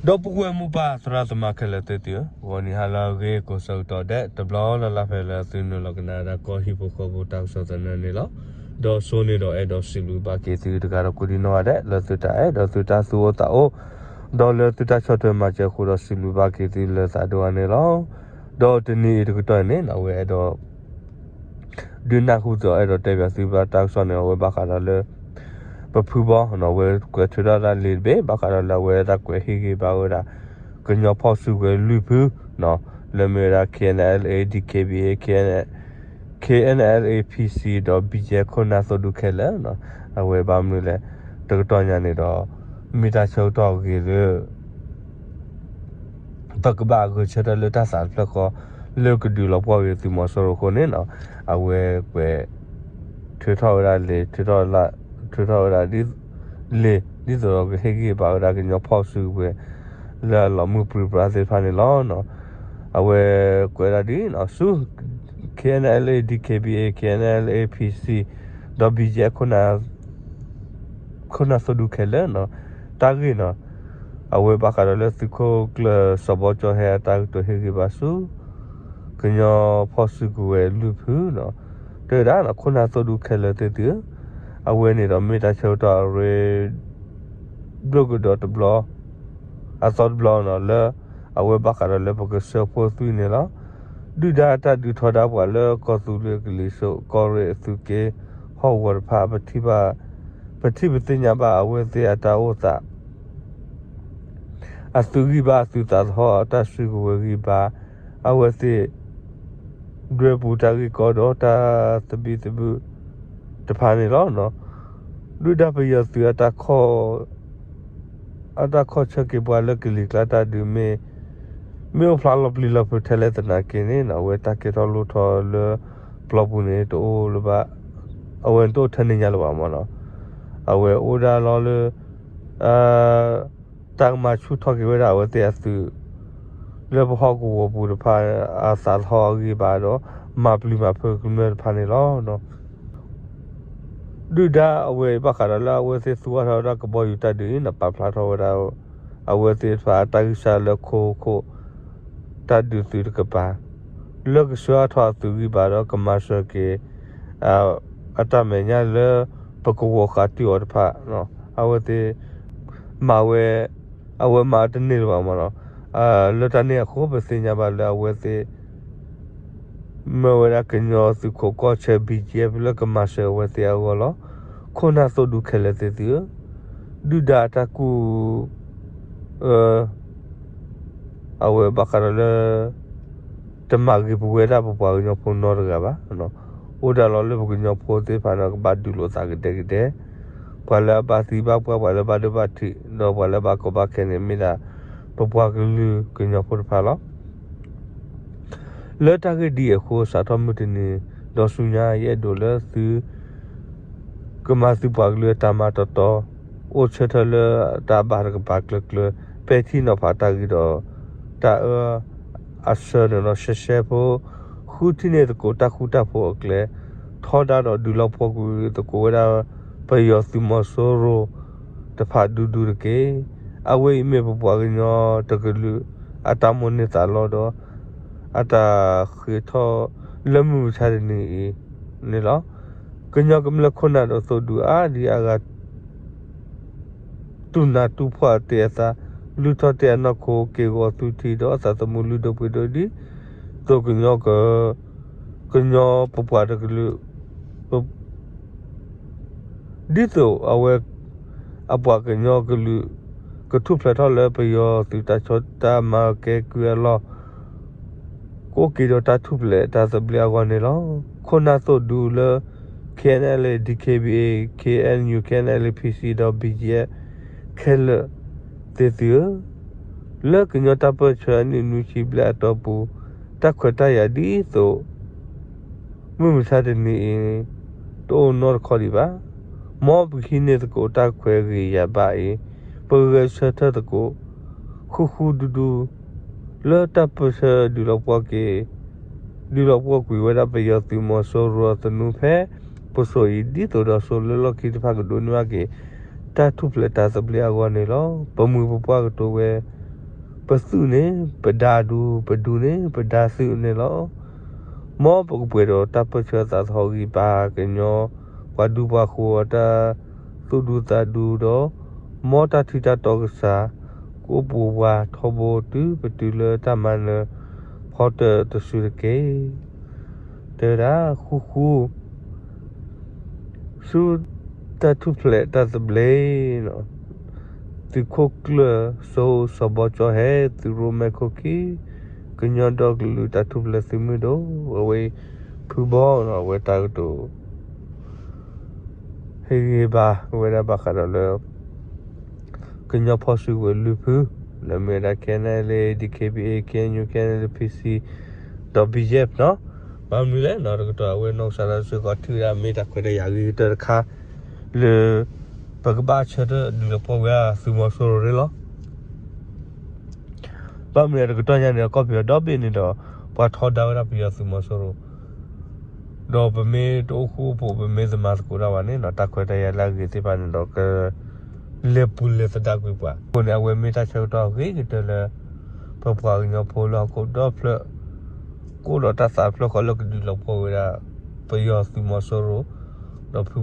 ဒီပုၢ်ဝဲၢ်မိၢ်ပၢ်သရၣ်သမါခဲလၢာ်သ့ၣ်သုဧၢ, ဂီၤနံၤဟါလၢအဂ့ၤ ကိးဆၢကတီၢ်ဒဲး တဘျီလၢ်လၢ်ဖဲလၢသုနုာ်လီၤကနၣ်ဒၣ်ကီၢ်ဟံၣ်ဖိဃီဖိတၢ်ကစီၣ်သနၢၣ်န့ၣ်လီၤ. ဒီးစိန့ၣ်ဒီးအဲၣ်ဒိးစံးဘျုးဘၣ်က့ၤသုတဂၤဒီးကိးဒံနီၢ်ဂၤဒဲး လၢသုတၢ်အဲၣ်ဒီးသုတၢ်သူၣ်အိၣ်သးအိၣ်, ဒီးလၢသုတၢ်ဆီၣ်ထွဲမၤစၢၤအဃိဒီးစံးဘျုးဘၣ်က့ၤသုလၢသးဒိၣ်အါန့ၣ်လီၤ. ဒီးတနံၤအံၤတကတီၢ်န့ၣ် အဝဲအဲၣ်ဒိး ဒုးနၢ်ဟူသုအဲၣ်ဒိးတဲပၠးသုဘၣ်တၢ်ကစီၣ်န့ၣ် အဝဲဘၣ်ဃးဒီးလၢ ပဖုဘီ အဝဲကွဲးထုးထီၣ်ဒၣ်လံာ်တဘ့ၣ် ဘၣ်ဃးဒီးလၢအဝဲဒၣ်ကွဲးဟ့ၣ်ဂံၢ်ဘါဝဲဒၣ် ကညီဖီၣ်စုကဝဲၤလွံၢ်ဖု လၢမ့ၢ်ဝဲဒၣ် K N L A, D K B A, K N L A P C ဒီး B G F ခိၣ်နၢ်သိၣ်ဒူခဲလၢာ်, အဝဲဘၣ်မနုၤလဲၣ် တကတီၢ်ညါန့ၣ်ဒီး မ့ၢ်တၢ်ဆၢကတီၢ်အဂ့ၤလၢ ပကဘၣ်ဂဲၤဆၢထၢၣ်လၢတၢ်သးတဖျၢၣ်ဃီ လၢကဒုးလီၤပှီၢ်က့ၤသုးမီၤစိရိၤအဃိန့ၣ် အဝဲကွဲး ထုးထီၣ်ဝဲဒၣ်လံာ် ထုးထီၣ်ဝဲဒၣ် လံာ် ဒ်သိးဒီးကဟ့ၣ်ဂံၢ်ဘါဝဲဒၣ်ကညီဖီၣ်စုကဝဲၤ လၢအလီၤမုၢ်ပြံပြါသ့ၣ်တဖၣ်န့ၣ်လီၤ. အဝဲကွဲးဒၣ်ဒ် ဆူ K N L A, D K B A, K N L A P C ဒီး B G F ခိၣ်နၢ်သိၣ်ဒူခဲလၢာ် တၢ်ဂ့ၢ်န့ၣ် အဝဲဘၣ်ဃးဒီးလၢသုးခိၣ်ကျၢၢ်စီၤဘီကၠီဟဲအတၢ်ကတိၤဟ့ၣ်ဂံၢ်ဘါဆူ ကညီဖီၣ်စုကဝဲၤလွံၢ်ဖုန့ၣ် တဲဝဲဒၣ် ခိၣ်နၢ်သိၣ်ဒူခဲလၢာ်သ့ၣ်သုဧၢ, အဝဲန့ၣ်ဒီးမ့ၢ်တၢ်ဆၢကတီၢ်အရ့ ဒိၣ်ကဒီးတဘျီ အသီတဘျီန့ၣ် လၢအဝဲဘၣ်ဃးဒီးလၢပကဆှၢဖိသွံၣ်န့ၣ်လီၤ. ဒုၣ်ဒါတၢ်ဒုးထီဒါပှၤလၢကီၢ်သူလ့ၤကလံၤစိး ကီၢ်ရ့ၣ်အသုးက့ ဟီၣ်ကဝီၤတဖၣ် ပထံၣ်ဘၣ် ပထံၣ်ပသ့ၣ်ညါဘၣ်အဝဲသ့ၣ်အတၢ်အိၣ်သး အသုးဂံၢ်ဘါ အသုးသးသဟီၣ် အတၢ်စုကဝဲၤဂံၢ်ဘါ အဝဲသ့ၣ် ဒွဲပူၤတၢ်ဂ့ၢ်ကီဒီးတၢ်သဘံၣ်သဘုၣ်တဖၣ်န့ၣ်လီၤ. ဒုၣ်ဒါပယီၤသုးအတၢ်ခီၣ် အတၢ်ခီၣ်ဆၢက့ၤပှၤလၢကလံၤကျါတၢ်ဒုးမ့ၢ် မ့ၢ်အိၣ်ဖျါလီၤပျံၤလီၤဖုးထဲလဲၣ်သနာ်က့န့ၣ် အဝဲတၢ်ကဲထီၣ်လိၣ်ထီၣ်လၢပျီပူၤန့ၣ် တအိၣ်လၢၤဘၣ်, အဝဲတအိၣ်ထဲန့ၣ်ညါလၢၤဘၣ်မ့ၢ်နီၤ. အဝဲအိၣ်ဒၣ်လီၤလၢ တၢ်ကမၤဆူၣ်ထီၣ်က့ၤဝဲဒၣ်အဝဲသ့ၣ်အသုး လၢပဟီၣ်ကဝီၤပူၤတဖၣ် အသးသဟီၣ်အဂံၢ်ဘါဒီး မၤပျံၤမၤဖုးကမျၢၢ်တဖၣ်န့ၣ်လီၤ. ဒုၣ်ဒါအဝဲအံၤဘၣ်ဃးဒီးလၢအဝဲသ့ၣ်သူဝဲထီၣ်ဝဲဒၣ်ကဘီယူၤတၢ်ဒုးအံၤန့ၣ် ပာ်ဖျါထီၣ်ဝဲဒၣ် အဝဲသ့ၣ်တဖၣ်အတၢ်ဂံၢ်စၢ်လၢခိခိၣ် တၢ်ဒုးသုးတကပၤ လၢကဆှၢအါထီၣ်အသုးဂံၢ်ဘါဒီးကမၤစၢၤက့ၤ အတၢ်မဲာ်ညါလၢ ပကဝီၤဃာ်တံၢ်အီၤတဖၣ် အဝဲသ့ၣ် မၤဝဲ အဝဲမၤတန့ၢ်လၢၤဘၣ်မ့ၢ်နီၤ. လၢတၢ်န့ၣ်အဃိ ပသ့ၣ်ညါဘၣ်လၢအဝဲသ့ၣ် မၢဝဲဒၣ်ကညီသုးခိးကီၢ်ဆၢ B G F လၢကမၤစၢၤအဝဲသ့ၣ်အဂီၢ်လီၤ. ခိၣ်နၢ်သိၣ်ဒူခဲလၢာ်သ့ၣ်သုဧၢ, ဒုၣ်ဒါအတၢ်ကူၣ် အဝဲဘၣ်ဃးဒီးလၢ တမၤဂ့ၤပဝဲဒၣ်ပပှၤကညီဖိနီတဂၤဘၣ်. အိၣ်ဒၣ်လီၤလၢပကညီဖိသ့ၣ်တဖၣ်န့ၣ် ကဘၣ်ဒုးလိာ်သးကဒဲကဒဲ, ပှၤလၢအဘၣ်သံဘၣ်ပှၢ် ပှၤလၢဘၣ်ဒိဘၣ်ထံး ဒီးပှၤလၢဘၣ်ကီဘၣ်ခဲန့ၣ် မ့ၢ်ဒၣ် ပပှၤကလုာ်ကညီဖိတဖၣ်လီၤ. လၢတၢ်ဂ့ၢ်ဒ်အံၤအဃိ စးထီၣ်မုၢ်တနံၤ ဒီးဆူညါ ယအဲၣ်ဒိးလၢသု ကမၤသုပှၤကလုာ်အတၢ်မၤတီတီ, အိၣ်ဆၢထၢၣ်လၢတၢ်ဘါတကပၤကျၢၤကျၢၤ, ပဲာ်ထံနီၤဖးတၢ်ဂ့ၤဒီးတၢ်အၢ အဆၢန့ၣ်လီၤ. ရှဲရှဲဖိ ဃုထံၣ်န့ၢ်သကိးတၢ်ဃူတၢ်ဖိးအကျဲ, ထီဒါဒီးဒုးလီၤပှီၢ်ကွံာ်သကိးဝဲဒၣ် ပယီၤသုးမီၤစိရိၤတဖၣ်ဒူဒူတက့ၢ်. အဝဲအံၤမ့ၢ်ပပှၤကညီတကလုာ် အတၢ်မိၣ်န့ၢ်သးလီဒီး အတၢ်ဃ့ထီၣ်လၢမုၢ်မဆါတနံၤအံၤန့ၣ်လီၤ. ကညီကမျၢၢ်ခိၣ်နၢ်ဒီးသိၣ်ဒူအါဒံအါဂၤ တူၢ်နးတူၢ်ဖှီၣ်တ့ၢ်အသး, လုၢ်ထီၣ်တ့ၢ်အနီၢ်ခိ က့ၢ်ဂီၤသုထံဒီးအသးသမူလုၢ်ဒိၣ်ပှ့ၤဒိၣ်ဒ်သိး ကညီပပှၤတကလုာ် ဒ်သိးအဝဲ အပှၤကညီကလုာ် ကထူၣ်ဖျဲးထီၣ်လၢပယီၤသုးတၢ်ဆီတၢ်မၤကဲကုၢ်အလီၢ် ကအိၣ်က့ၤဒီးတၢ်ထူၣ်ဖျဲးတၢ်သဘျ့အဂီၢ်န့ၣ်လီၤ. ခိၣ်နၢ်သိၣ်ဒူလၢ K N L A, D K B A, K N U, K N L A P C ဒီး B G F ခဲလၢာ်သ့ၣ်သုဧၢ, လၢကညီတၢ်ပၢၢ်ဆၢအနံၣ်နွံဆံဘျဲၣ်အတီၢ်ပူၤ တၢ်ခွဲးတၢ်ယာ်ဒ်သိး မုၢ်မဆါတနံၤအံၤ တအိၣ်နီတခီဒံးဘၣ်. မ်ပကဟံးန့ၢ်သကိးတၢ်ခွဲးဂ့ၤယာ်ဘၣ်အံၤ ပဂဲၤဆၢထၢၣ်သကိး ဃူဃူဒူဒူ လၢတၢ်ပၢၢ်ဆၢဒုးလီၤပှီၢ်က့ၤ ဒုးလီၤပှီၢ်ကွံာ်ဝဲဒၣ်ပယီၤသုးမီၤစိရိၤအသနူဖဲ ပစိၤအံၤ ဒ်သိးဒီးစိၤလၢလီၢ်ခံတဖၣ်ကဒိးန့ၢ်ဘၣ်က့ၤ တၢ်ထူၣ်ဖျဲးတၢ်သဘျ့အဂီၢ်န့ၣ်လီၤ. ပမှံၤပပှၢ်ကတိၤဝဲ ပသုးန့ၣ်ပဒါဒူ, ပဒူန့ၣ်ပဒါသုးန့ၣ်လီၤ. မ်ပကပှဲၤဒီးတၢ်ပၢၢ်ဆၢသးသဟီၣ်ဂံၢ်ဘါ, ကညီပှၤဒူပှၤဃိၤအတၢ်သူၣ်ဒူသးဒူဒီး, မ်တၢ်ထံတၢ်တီကစၢ် ကအိၣ်ပှဲၤပှၤထီဘိတုၤပတုၤလၢတၢ်မၤနၢၤဖီတၢၣ်တစုတက့ၢ်. တဲဝဲဒၣ် ဃူဃူ ဆူတၢ်ထူၣ်ဖျဲးတၢ်သဘျ့, သုးခိၣ်ကျၢၢ် စီၤဘီကၠီဟဲ သုးရိၣ်မဲာ်ခိၣ်ခံ, ကညီဒီကလုာ်တၢ်ထူၣ်ဖျဲးသုးမုၢ်ဒိၣ်, အဝဲအံၤ ဖုဘီ အဝဲတၢ်ကတိၤ ဟ့ၣ်ဂံၢ်ဟ့ၣ်ဘါဝဲဒၣ်ဘၣ်ဃးဒီးလၢ ကညီဖီၣ်စုကဝဲၤလွံၢ်ဖု, လၢမ့ၢ်ဝဲဒၣ် K N L A, D K B A, K N U, K N L A, P C ဒီး B G F နီၤ. ဘၣ်မနုၤလဲၣ်နီၤ, တကတီၢ်အဝဲနီၢ်ကစၢ်ဒၣ်စ့ၢ်ကီးထံၣ်ဝဲဒၣ်မ့ၢ်တၢ်ခွဲးတၢ်ယာ်ဂ့ၤကတၢၢ်တခါ လၢ ပကဘၣ်ဆၢထၢၣ်ဒုးလီၤပှီၢ်ဝဲဒၣ်သုးမီၤစိရိၤန့ၣ်လီၤ. ဘၣ်မနုၤလဲၣ် တကတီၢ်ညါန့ၣ်ဒီး ကီၢ်ပယီၤဒီဘ့ၣ်န့ၣ်ဒီး ပှၤထီဒါဝဲဒၣ်ပယီၤသုးမီၤစိရိၤ ဒီးပမ့ၢ်တအိၣ်ဃူအိၣ်ဖိး ပမ့ၢ်တမၤသကိးတၢ်ဘၣ်န့ၣ်နီၤ, တၢ်ခွဲးတၢ်ယာ်လၢအဂ့ၤသ့ၣ်တဖၣ်န့ၣ်ဒီး ကလဲၤပူၤလဲၤသဒၣ်ကွံာ်ပှၤ. အဃိန့ၣ် အဝဲမ့ၢ်တၢ်ဆၢကတီၢ်အဂ့ၤကတၢၢ်လၢ ပပှၤကညီဖိလၢဟီၣ်ခိၣ်ဒီဖျၢၣ် ကအိၣ်ဒီးတၢ်သးဖျၢၣ်ဃီလၢကဒုးလီၤပှီၢ်ဝဲဒၣ် ပယီၤသုးမီၤစိရိၤ,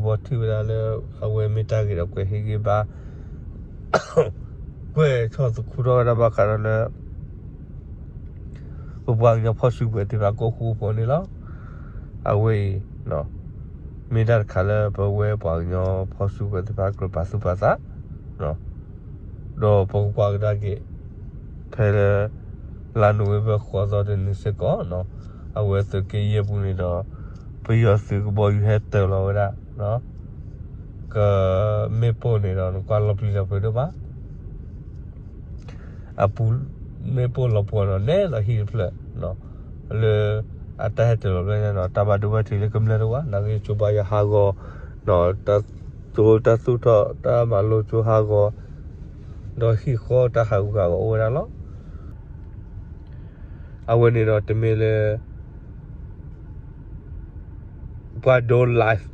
ဒီးဖုဘီထံၣ်ဝဲဒၣ်လၢ အဝဲမ့ၢ်တၢ်ဂ့ၤဒီးကွဲးဟ့ၣ်ဂံၢ်ဘါ ကွဲးဆီၣ်သခူထီၣ်ဝဲဒၣ်ဘၣ်ဃးဒီးလၢ ပပှၤကညီဖီၣ်စုကဝဲၤသ့ၣ်တဖၣ်ကအိၣ်ဃူအိၣ်ဖိးန့ၣ်လီၤ. အဝဲအံၤ မ့ၢ်တၢ်တခါလၢပဝဲပှၤကညီဖီၣ်စုကဝဲၤသ့ၣ်တဖၣ်ကြၢးပာ်သူၣ်ပာ်သး ဒီးပကကွၢ်ကဒါက့ၤ ဖဲလၢ လါနိၣ်ဝ့ဘၢၣ်ဃိးသီတနံၤစ့ၢ်ကီး အဝဲသုးက့ယဲၢ်ပူၤန့ၣ်ဒီး ပယီၤသုးကဘီယူၤဟဲတၢၤလီၤဝဲဒၣ် က မ့ၣ်ပိၢ်န့ၣ်ဒီး နကွၢ်လီၤပျံၤလီၤဖုးဒိၣ်မး အပူၤ မ့ၣ်ပိၢ်လီၤပှီၢ်ဒီးနဲလီၤဟံၣ်တဖျၢၣ် လၢ အတၢ်ဟဲတၢၤလီၤဖဲန့ၣ်ဒီး တၢ်ဘၣ်ဒိဘၣ်ထံးလၢကမျၢၢ်တအိၣ်ဘၣ် နာ်က့ ကၠိဘါယွၤဟးဂီၤ တၢ်သူၣ်ထီၣ်တၢ်သူၣ်ထီၣ် တၢ်မၤလိကၠိဟးဂီၤ ဒီးဟံၣ်ဃီတၢ်ဟးဂူာ်ဟးဂီၤအိၣ်ဝဲဒၣ်လီၤ. အဝဲန့ၣ်ဒီးတမ့ၢ်လၢ ပှၤဒိ live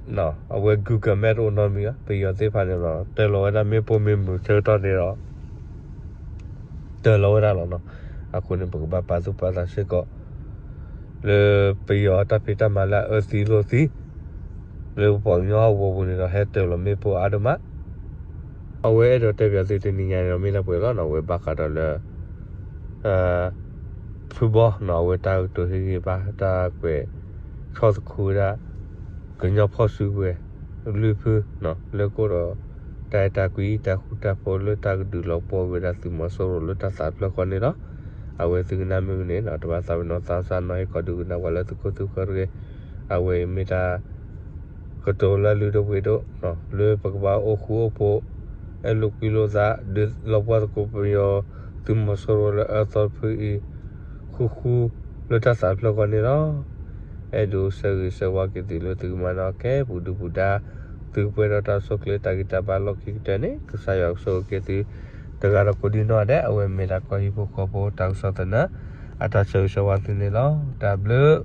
အဝဲ Google Map တအိၣ်နီတမံၤဘၣ် ပယီၤသ့ၣ်တဖၣ်န့ၣ်ဒီး တၢၤလီၤဝဲဒၣ်မ့ၣ်ပိၢ်မ့ၢ်မုာ်ဆၢကတီၢ်န့ၣ်ဒီး တၢၤလီၤဝဲဒၣ်လီၤနီၤ. အဃိန့ၣ် ပကဘၣ်ပာ်သူၣ်ပာ်သးစ့ၢ်ကီး လၢပယီၤအတၢ်ဖံးတၢ်မၤလၢအအၢသံလိာ်သံ လၢပပှၤကညီဟီၣ်ကဝီၤပူၤန့ၣ်ဒီး ဟဲတၢၤလီၤမ့ၣ်ပိၢ်အါဒိၣ်မး အဝဲအဲၣ်ဒိးတဲပၠးသုတနံၤညါန့ၣ်ဒီး မ့ၢ်ဒၣ်ပှဲၤလီၤနီၤ အဝဲဘၣ်ဃးဒီးလၢ ဖုဘီနီၤ အဝဲတၢ်ကတိၤဟ့ၣ်ဂံၢ်ဘါ တၢ်ကွဲးဆီၣ်သခူဝဲဒၣ် ကညီဖီၣ်စုကဝဲၤ လွံၢ်ဖု လၢကအိၣ်ဒီး တၢ်အဲၣ်တၢ်ကွံ တၢ်ဃူတၢ်ဖိး လၢတၢ်ကဒုးလီၤပှီၢ်ဝဲဒၣ်သုးမီၤစိရိၤလၢတၢ်သးတဖျၢၣ်ဃီန့ၣ်လီၤ. အဝဲသုကနၣ်မ့ၢ်ဂ့ၤန့ၣ် တဘၣ်သးပ့ၤနီၣ်သးစၢ်နီၤ ဟ့ၣ်ကီးဒုးကနၣ်ပှၤလၢသုခိၣ်သုဃၢၤတဂ့ၤ. အဝဲအံၤမ့ၢ်တၢ် ကတိၤလၢအလုၢ်ဒိၣ်ပှ့ၤဒိၣ် လၢပကဘၣ်အိၣ်ဃူအိၣ်ဖိး အဲၣ်လိာ်ကွံလိာ်သး ဒုးလီၤပှီၢ်သကိးပယီၤသုးမီၤစိရိၤလၢအအၢသီတဖုအံၤ ဃူဃူလၢတၢ်သးတဖျၢၣ်ဃီန့ၣ်လီၤ. အဲၣ်ဒိးဆၢဂ့ၤဆၢဝါက့ၤသုလၢသုကမၤနၢၤအီၤခဲပူၤဒုပူၤဒါ သုကပှဲၤဒီးတၢ်ဆိၣ်ကျဲၤတၢ်ဂံၢ်တၢ်ဘါလီၢ်ခံကတၢၢ်န့ၣ် ကစၢ်ယွၤကဆိၣ်ဂ့ၤက့ၤသု တဂၤဒီးကိးဒံနီၢ်ဒဲး အဝဲမ့ၢ်ဒၣ်ကီၢ်ဟံၣ်ဖိဃီဖိတၢ်ကစီၣ်သနၢၣ် အတၢ်ဆၢဂ့ၤဆၢဝါသုန့ၣ်လီၤ. တၢ်ဘျုး